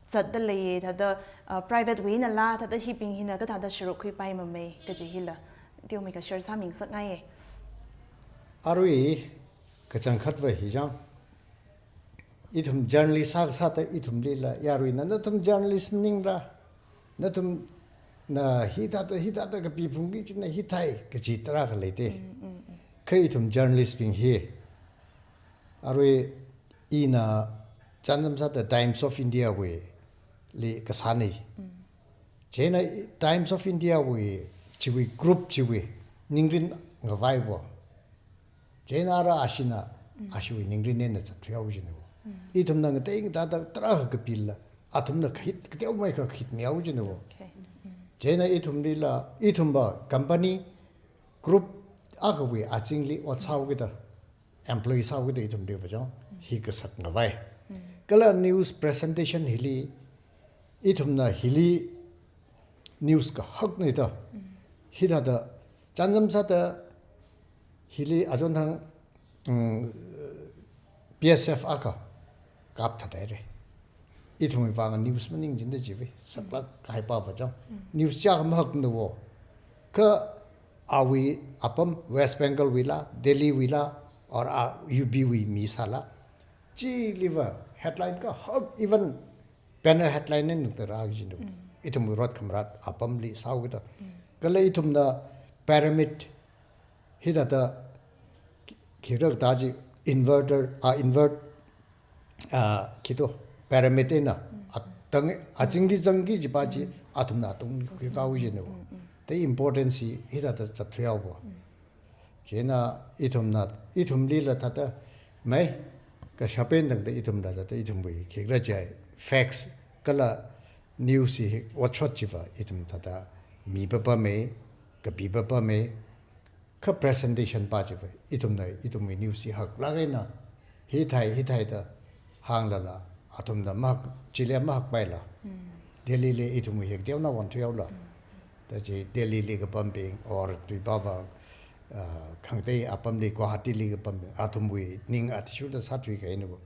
zatda leiye, thāda, uh, private way einala, thāda hibing hina kathāda sharuk khuipai mamei kaji hila teomeikha share sāmingasakngaiye. Arui kachangkhatva hi chang. Ithum journalist sākasāda ithumlila yaruina, nathum journalist maningla, nathumna hithāda, hithāda kapiphungki china hithai kaji tarākha leite. Kha ithum journalist bing hi, arui ina chānjam sāda Times of India wuili kasāne. Chieina Times of India wui, chiwui group chiwui ningrin ngavai vo. Chieina ara ashina, ashiwui ningrin eina zatthuihao jina vo. Ithumna ngatei ngatāda tarākha kapila, athumna khahit, kateomeikha khahitmihao jina vo. Okay. Chieina ithumlila, ithumva company group akhawui azingli ot sāhaokida, employee sāhaokida ithumliva chang, hi kasak ngavai. Kala news presentation hili, ithumna hili news kahakna da. Hithāda, chānjam sāda, hili achonthang, mm, B S F akha kapthathaire. Ithumwui vang news maning jinda chiwui, saklāk kahai pava chang. News chiakha mahakna vo. Kha awui apam West Bengal wuila, Delhi wuila, or a U P wui mi sāla, chiliva Headline kahak, even banner headline eina tangda rāki jina. Ithum rot khamrat apamli sāhaokida. Kala ithumna pyramid hithāda khi-, khikhala kaji inverter, a invert, a, khi to, pyramid eina, atang, achingki zangki kajipa chi, athumna atungkhui kahaoki jina. The importance hi hithāda zatthuihaowa. Chieina ithumna, ithumlila thāda, mai, kashap eina tangda ithumla thāda ithumwui khikhala kaji facts kala news hi otshot chiva ithum thāda mipapame, kapipapame, kha presentation pa chiva ithumna ithumwui news hi haklāk eina, hithai, hithai da hānglala, athumna mahak, chili mahakpaila. Delhili ithumwui hi teona vānthuihaola. Da chi Delhili kapambing, or tuipava, ah, khangatei apamli Guwahatili kapambing, athumwui ning athishurda sāthui kahaina bo.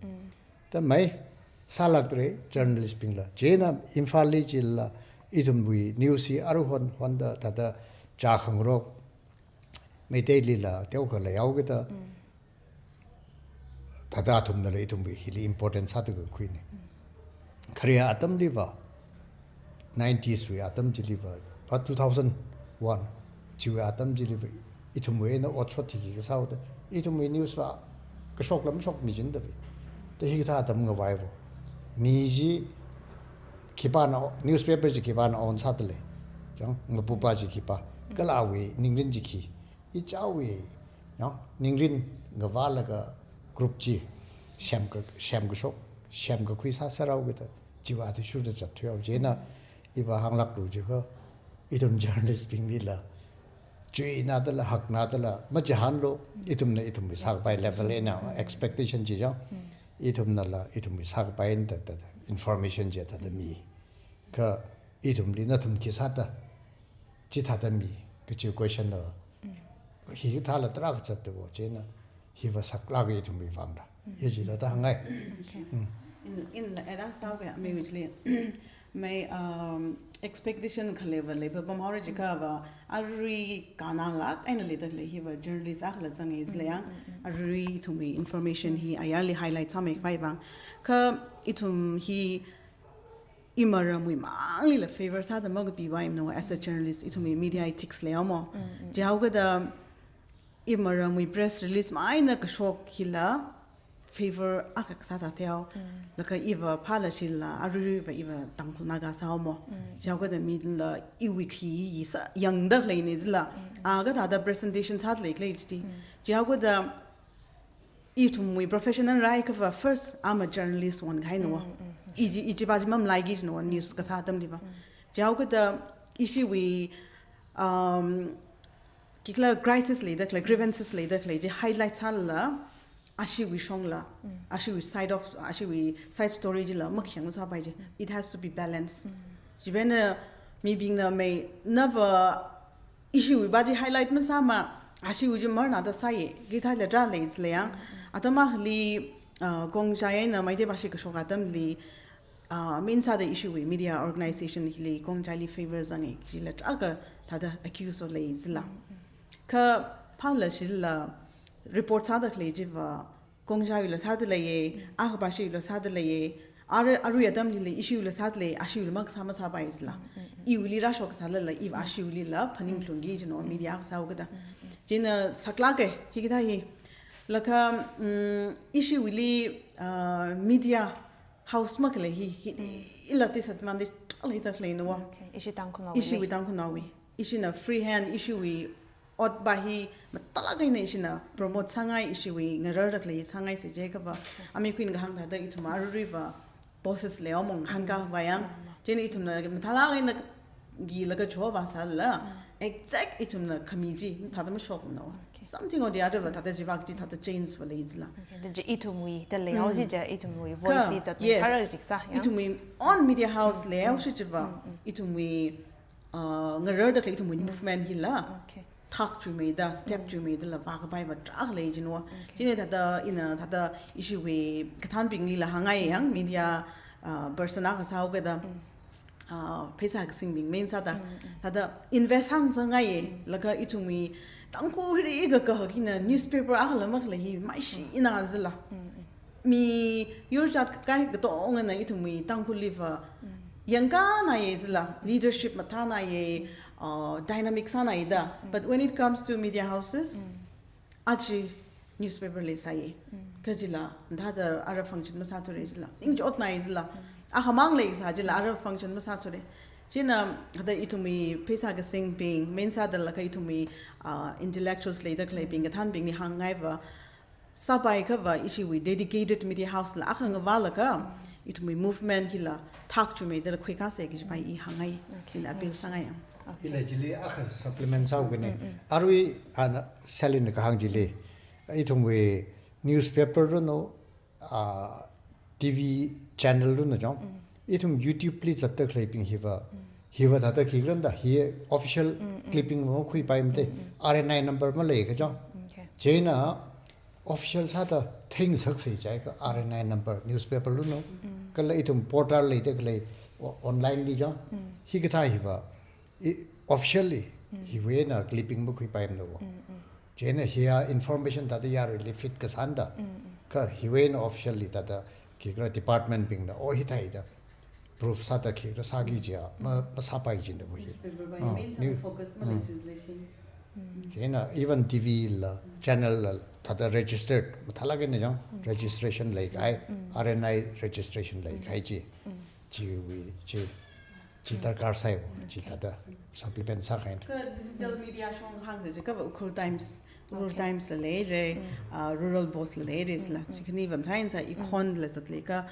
Da mai, sālākda lei, journalist bingla. Chieina Imphalli chila, ithumwui news hi aruihon honda, thāda chākhangarok, Meiteilila teokha leihaokida, thāda athumnala ithumwui hili important sāda kakhuina. Khare atamliva, nineties wui atam chiliva, a two thousand one, chiwui atam chiliva, ithumwui eina otshot hi khi kasāhaoda, ithumwui news va kashokla mashokmi jin da pi. Da hikathā atam ngavaiva. Mi chi khipāna, newspaper chi khipāna own sāda lei. Chang, ngapupa chi khipā. Kala awui ningrin chi khi. Ichiwui, no, ningrin ngavālaga group chi semka, semkashok, semkakhui sāserhaokida, chiva athishurda zatthuihao. Chieina iva hānglāklu jiakha, ithum journalist binglila, chuinadala, haknadala, machihānlu, ithumna ithumwui sākapai level eina, expectation chi chang, ithumnala, ithumwui sākapai eina thāda, thāda, information chi thāda mi. Kha ithumli nathum khi sāda, chithāda mi, kachi question na. Hikathāla tarākha zatda bo, chieina hiva saklāk ithumwui vangda. Hi chila thāda hāngngai. Okay. Ina, ina add sāhaoga, mai which li, mai, um, expectation khaleiva leipapam haora jiakhava, arui kananglāk eina leida khalei hiva journalist akhala zanga jilei yang, arui ithumwui information hi ayarli highlight sāmeikapai vang. Kha ithum hi imaramwui manglila favor sāda makapipaimana, as a journalist, ithumwui media ethics leiya mo. Chihaokida imaramwui press release mai eina kashok hila favor akha sāda theiya. Laga iva phāla shila, aruiruiva iva Tangkhul Naga sāya mo. Chihaokida mila iwui khi yisa yangda khaleina jila. Akha thāda presentation sāda leikhala jiti. Chihaokida ithumwui professional rai kava first, I'm a journalist wan kahaina wa. Iji, ijiva chi mamalaiki jina wa news kasā atamliva. Chihaokida ishiwui, um, khikhala crisis leida khalei, grievances leida khalei chi highlight sālala, ashiwui shongla, ashiwui side of, ashiwui side story chila makhayang sāpai chi. It has to be balanced. Chivang eina mibingna mai nava ishiwui va chi highlight masāma, ashiwui chi marnada sāya, kathāla tarākha lei jilei yang. Atam akhali, uh, Khongjai eina Meitei va shi kashok atamli, uh, main sāda ishiwui media organization hili Khongjaili favor zanga, chila tarākha thāda accuse sālei jila. Kha phāla shila report sāda khalei chiva, Khongjaiwuila sāda leiya, akha va shiwuila sāda leiya, arui, arui atamlila ishiwuila sāda lei, ashiwuila makasā masāpai jila. Iwuili rāshok sālala, iva ashiwuilila phaningluiki jina wa media kasā haokida. Chieina saklāka, hikathā hi. Laga, mm, ishiwuili, uh, media house makhalei hi, hi, hila disadvantage tarākha leida khaleina wa. Okay. Ishi Tangkhulnaowui. Ishiwui Tangkhulnaowui. Ishina free hand, ishiwui ot va hi mathālāk eina ishina promote sāngai, ishiwui ngararda khalei sāngaisa jiakhava. Amikhuina kahāng thāda ithum aruiruiva bosses leiya mo, ngahānkā va yang. Chieina ithumna mathālāk eina gilaga chova sālala, exact ithumna khami chi thāda mashokmana wa. Something or the other va thāda chiva chi thāda change va lei jila. Okay, da chi ithumwui, da leihaosi chi ithumwui voice hi zatna, yes, kharar jiksa, ya. Ithumwui own media house leihaosi chiva, ithumwui, uh, ngararda khalei ithumwui movement hila. Okay. Thak chuimeida, step chuimeidala vākapaiva tarākha lei jina wa. Okay. Chieina thāda, ina thāda ishiwui kathānbinglila hāngngai yang, media, uh, person akha sāhaokida, uh, pheisā kasingbing main sāda. Thāda invest hāngsāngaiya, laga ithumwui Tangkhul hiri kakahak hina newspaper akhala makhalei hi maishi ina jila. Miyur jat kakai katongana ithumwui Tangkhulliva yangkānāya zila, leadership mathānāya, uh, dynamic sānāya da. But when it comes to media houses, achi newspaper leisāya. Kajila, thāda ara function masāthura jila, ningchotnāya zila. Ahamang leisā jila, ara function masāthura. Chieina, hada ithumwui pheisā kasingbing, main sāda laka ithumwui, uh, intellectuals leida khaleibing, kathānbingli hāngngaiva, sāpaikhava ishiwui dedicated media house la akha ngavālaga, ithumwui movement hila thak chumeida khuikāsa kajipa i hāngngai, chieina appeal sāngai. Ila chili akha supplement sāuga ne. Arui ana Selin kahāng chili, ithumwui newspaper runo, ah, T V channel runo jong, ithum YouTube li zatda khaleibing hiva, hiva thāda khikharanda, hi official clipping makhuipaimate, R N I number maleiakha jong. Okay. Chieina official sāda theingasaksa jiakha R N I number newspaper runo, kala ithum portal leida khalei o-, online li jong, hikathā hiva, i, officially, hiwui eina clipping makhuipaimana wo. Chieina hiya information thāda yaruili feed kasānda, kha hiwui eina officially thāda khikhara department bingna, o hithāda proof sāda khikhara sāki jiakha, ma, masāpai jina wo hi. Newspaper va, ah, main sāda new focus maleithuslei shin. Chieina even T V la, channel la, thāda registered mathālākna jong, registration leikahai, R N I registration leikahai chi, chiwui, chi, chi darkar sai wo, chi thāda supplement sākahai. Kha digital media shong hāngsa jiakha va Ukhrul Times, Ukhrul Times la leira, ah, Rural Post la leira sila. Chi khani va mathāi sā, ikhon la zatlaga,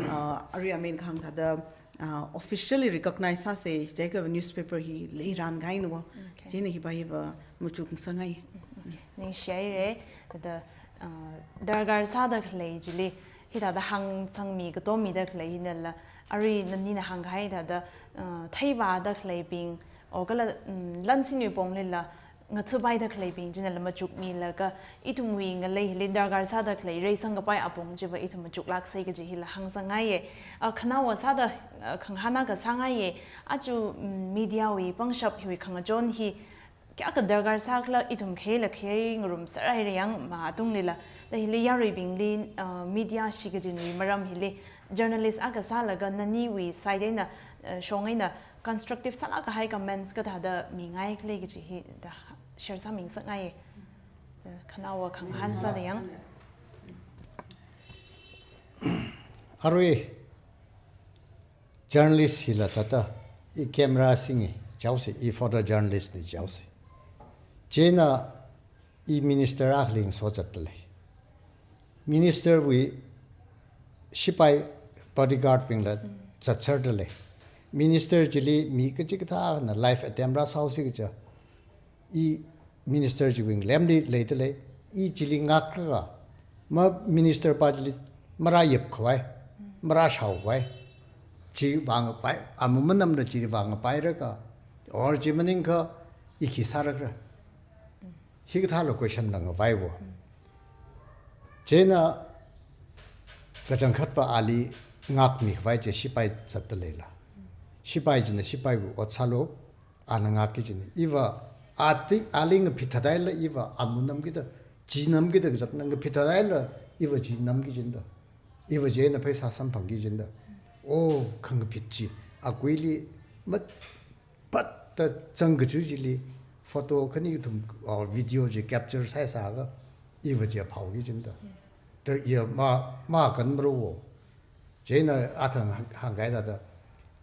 ah, arui amen kahāng thāda, ah, officially recognize sāsa jiakha newspaper hi leirankahaina wo. Okay. Chieina hiva hiva machuksāngai. Ningshihaira, thāda, ah, darkar sāda khalei chili, hithāda hāngsangmi katomida khalei hinala, arui nanina hāngkahai thāda, ah, theivāda khaleibing, o kala, mm, lansinwui ponglila, ngathapaida khaleibing chinala machukmilaga, ithumwui ngalei hili darkar sāda khalei reisangkapai apong chiva ithum machuklāksa kaji hila hāngsangngaiya. Ah, khanaowa sāda, ah, khangahān akha sāngaiya. Aja, mm, media wui pangshap hiwui khangachon hi kayākha darkar sākhala ithum kheila khei ngarumserhaira yangma atunglila. Da hili yaruibingli, ah, media shikachinwui maram hili journalist akha sālaga naniwui side eina, ah, shong eina constructive sālākkahai comments kathāda mingaikhala kaji hi da share sāmingasakngai. Da khanaowa khangahān sāda yang. Arui journalist hila thāda, i camera singi jihaosa, i photojournalist na jihaosa. Chieina i minister akhali ngasozatda lei. Minister wui sipai bodyguard bingla zatserda lei. Minister chili mi kachikathāna live attempt rāsāhaosi kaja, i minister chiwui ngalemli leida lei, i chili ngāklaga, ma minister pa chili marāyapkhavai, marāshaokhavai, chi vāngapai, amu manamna chi vāngapaira ka, or chi maningakha i khi sārakra. Hikathāla question la ngavai wo. Chieina kachangkhatva ali ngākmikhavai chi sipai zatda leila. Sipai china sipaiwui ot sālu, ana ngākki kajina. Iva ati, ali ngaphit thādaila iva amu namkida, chi namkida kazatna, ngaphit thādaila iva chi namki kajina da. Iva chieina pheisā samphangki kajina da. O, khangaphit chi akuili mat pat da zangkachu chili photo khani kathum, or video chi capture sāsāakha iva chi phaoki kajina da. Da iya ma, makanmara wo. Chieina athang hāng, hāngkahai thāda,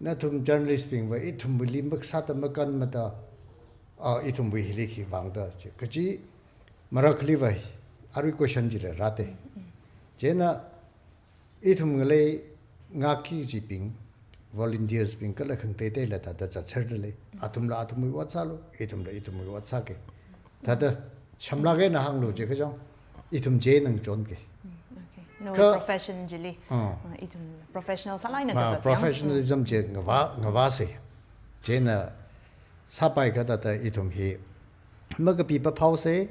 nathum journalist bingva ithumwuili maksāda makanmada, ah, ithumwui hili khi vāngda chi, kaji marakhaliva arui question chila rāte. Chieina ithum ngalei ngākki kajibing, volunteers bing kala khangateiteila thāda zatserda lei. Athumla athumwui ot sālu, ithumla ithumwui ot sāki. Thāda shamlāk eina hānglu jiakha jong, ithum chieina ngachonki. Mm, okay. Nawui kha profession chili, ah, ah, ithum professional sālāk eina ma kazat yang. Professionalism chi ngavā, ngavāsa. Chieina sāpaiakha thāda ithum hi makapi paphaosa,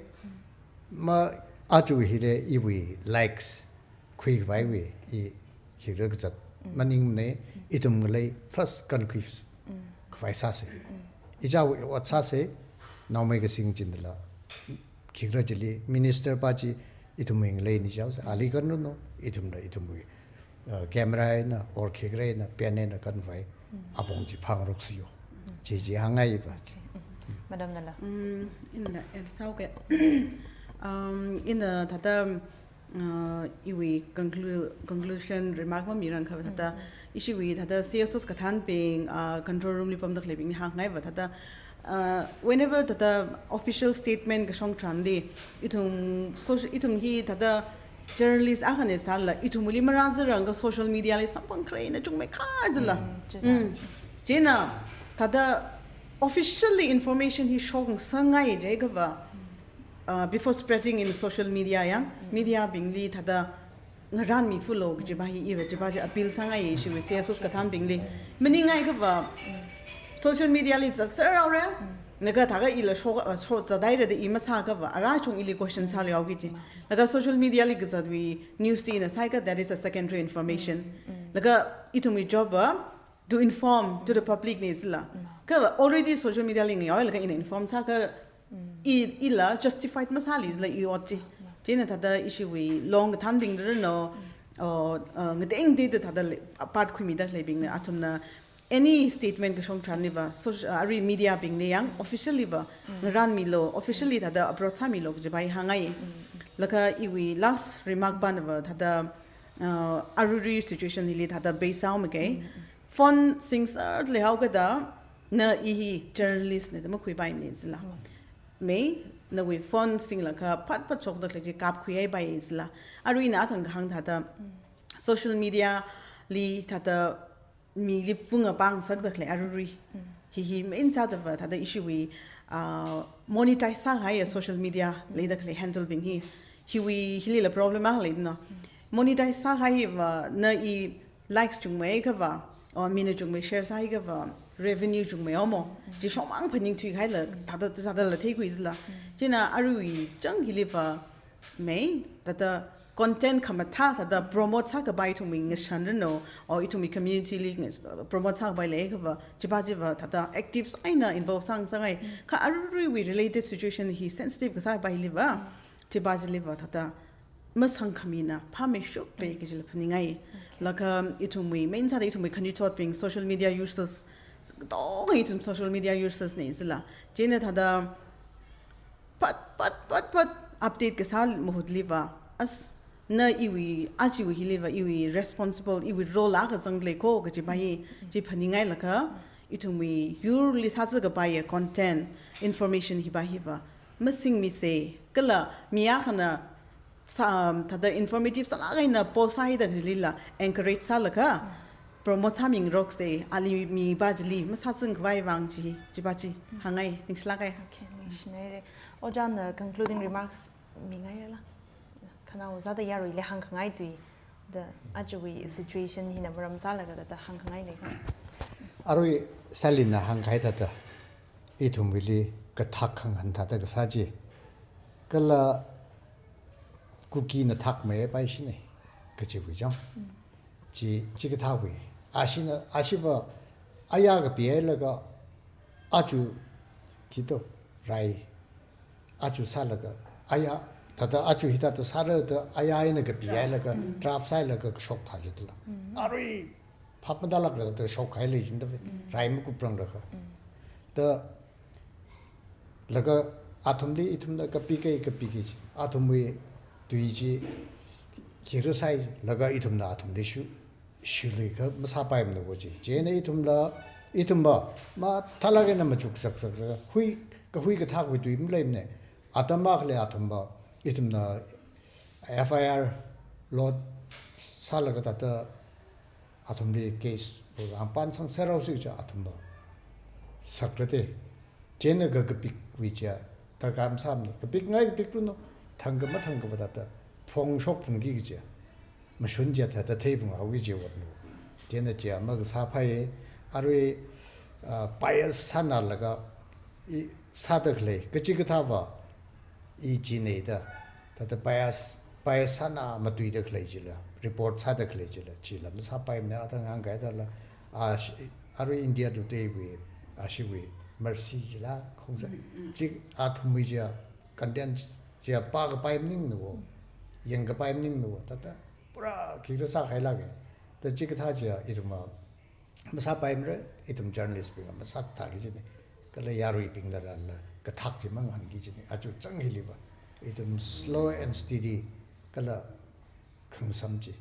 ma aja hili iwui likes khuikhavaiwui i khikha kazat maningmana, ithum ngalei first kankhui khavai sāsa. Ichāwui ot sāsa, naomei kasing chinala khikha chili minister pa chi Ithumwui ngalei ni chao, ali kanranu, ithumna, ithumwui, uh, camera eina, or khikha eina, pen eina kanvai, apong chi phāngaroksiyo. Chi chi hāngngai va. Okay. Mm. Madam nala. Mm, ina, ina sao ke. Um, ina thāda, uh, iwui conclu-, conclusion remark mamirang kha thāda, ishiwui thāda C S Os kathānbing, uh, control room li pamda khaleibing ni hāngngai va thāda, uh, whenever thāda official statement kashok tharanli, ithum social, ithum hi thāda journalist akhana sālala, ithumli marāzarang kha social media li samphang khare na chungmei kha jila. Mm, chila. Mm. Chieina thāda officially information hi shokngasakngai jiakha va, uh, before spreading in social media yang, media bingli thāda ngarānmi fulo kajiva hi iva chiva chi appeal sāngai ishiwui C S Os kathānbingli. Maningai kha va, social media li zatsar haora, laga thākha ila shok, uh, shok zathaira da i masākha va, arui chung ili question sāluihaoki ji. Laga social media li kazatwui news chi ina sāakha, that is a secondary information. Laga ithumwui job va, to inform to the public ni jila. Kha va already social media li ngayao laga ina inform sākha i, ila justified masāli jila i ot chi. Chieina thāda ishiwui long kathānbing rano, o, uh, ngateng de de thāda le, part khuimida khaleibingna, athumna any statement kashok tharanli va, soc-, uh, arui media bingli yang officially va, ngarānmilo, officially thāda approach sāmilo kajiva hi hāngngai. Laga iwui last remark pana va thāda, uh, aruirui situation hili thāda base sāhaomakei. Phone singser leihao kada, na i hi journalist na da makhuipaimana jila. Mei, nawui phone singlaga phat phat shokda khalei chi kapkhuihaipai jila. Arui ina athang kahāng thāda, social media li thāda mili phungapang sakda khalei aruirui. Hi hi main sāda va thāda ishiwui, ah, monetize sāhai social media leida khalei handle bing hi. Hiwui hilila problem akha leino. Monetize sāhai va na i likes chungmeiakha va, or mina chungmei share sāakha va, revenue chungmei omo. Chi shongmang phaningthui kahaila, thāda, thādala theikhui jila. Chieina arui chang hili va, mei, thāda content khamathā thāda promote sākapai ithumwui ngashan rano, or ithumwui community li ngas-, promote sākapai leikha va, chiva chiva thāda active eina involve sāngasakngai. Kha aruiruiwui related situation hi sensitive kasāpaili va, chiva chili va thāda masangkhamina phāmeishuppai kajila phaningai. Laga ithumwui, main sāda ithumwui khanuithotbing social media users, tong ithum social media users na jila. Chieina thāda phat, phat, phat, phat update kasā mahutli va, as na iwui, achiwui hili va, iwui responsible, iwui role akha zangleiko kajiva hi, chi phaningai laga, ithumwui yurli sāzakapai ya content, information hiva hiva masingmisa, kala mi akhana sā, um, thāda informative sālāk eina post sāhaida khalila encourage sālaga, promote sāmingaroksa, ali miva chili masāzangkhavai vang chi, chiva chi hāngngai, ningshilāka. Okay, ningshinaira. Ojāna concluding remarks mingairala. Khanao sāda yaruili hāngkhangai tui, da achiwui situation hina maram sālaga da, da hāngkhangai leikha. Arui Sally na hāngkahai thāda, ithumwuili kathak khangahān thāda kasā chi, kala Kukina thakmeipaishina, kachiwui chang. Chi, chikathāwui. Ashina, ashiva, aya kapihailaga, aja kito, rai, aja sālaga, aya, thāda aja hithāda sāra da, aya eina kapihailaga, draft sāhailaga kashok thā jitla. Arui, phap matālākla da shokhai lei jin da ve, rai makuprang rakha. Da, laga athumli ithumna kapikei, kapikei chi. Athumwui tui chi, khira sāi, laga ithumna athumli shu, shuiluikha masāpaimana ko chi. Chieina ithumla, ithumva, mathālāk eina machuk saksaklaga, hui, kahui kathakwui tui maleimana. Atam akhali athumva, ithumna F I R lodge sālaga thāda athumli case bu rāngpan sangserhaosi cha athumva sakrate. Chieina ka kapikwui cha darkar masāmana. Kapikngai kapikluno. Thangkha mathangkhava thāda phongshok phungki kaja. Mashun cha thāda theiphunghaoki kaja vātno. Chieina cha makasāphai arui, ah, bias sānalaga i sāda khalei, kachikathāva, i chinei da, thāda bias, bias sāna matuida khalei chila, report sāda khalei chila, chila masāpaimana, athang hāngkahai thāla, a, shi-, arui India Today wui, ashiwui, Mercy chila, khongsa, chi athumwui cha, content cha pākapai maningmana ko. yangkapai maningmana, thāda pura khikhala sākahai lāka. Thāda chikathā chiya ithum masāpaimara, ithum journalist bing masāthāki kajina. Kala yaruibingnala kathak chi mangahānki kajina. Aja chang hiliva ithum slow and steady kala khangasam chi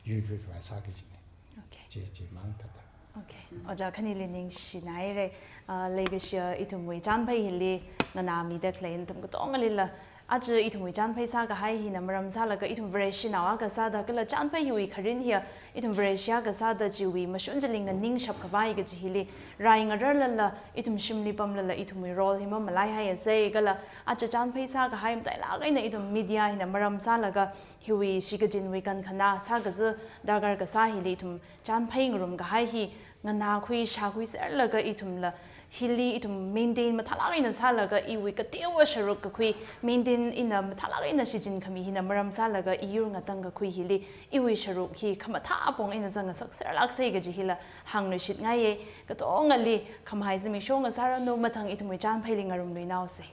yuikhuikhavai sāki kajina. Okay. Chi, chi mang thāda. Okay. Ojā khanili ningshinaira. Ah, leikashiya ithumwui chānphei hili nganāmida khalei nathum katongalila, aja ithumwui chānphei sākahai hina maram sālaga ithum Vareshinao akha sāda kala chānphei hiwui kharin hiya ithum Vareshi akha sāda chiwui mashun chili nganingshap khavai kaji hili rai ngararlala, ithum shimli pamlala ithumwui role hi mamalaihaiasei. Kala aja chānphei sākahai matailāk eina ithum media hina maram sālaga hiwui shikachinwui kankhanā sākaza darkar kasā hili ithum chānphei ngarumkahai hi nganākhui shākhuiserlaga ithumla hili ithum maintain mathālāk eina sālaga iwui kateowa sharuk kakhui maintain ina mathālāk eina shichinkhami hina maram sālaga iyur ngatangkakhui hili iwui sharuk hi khamathā apong eina zangngasakserlāksei kaji hila hāngluishitngaiya. Katongali khamahai zimiksho ngasāranu, mathang ithumwui chānpheili ngarumluinaosei.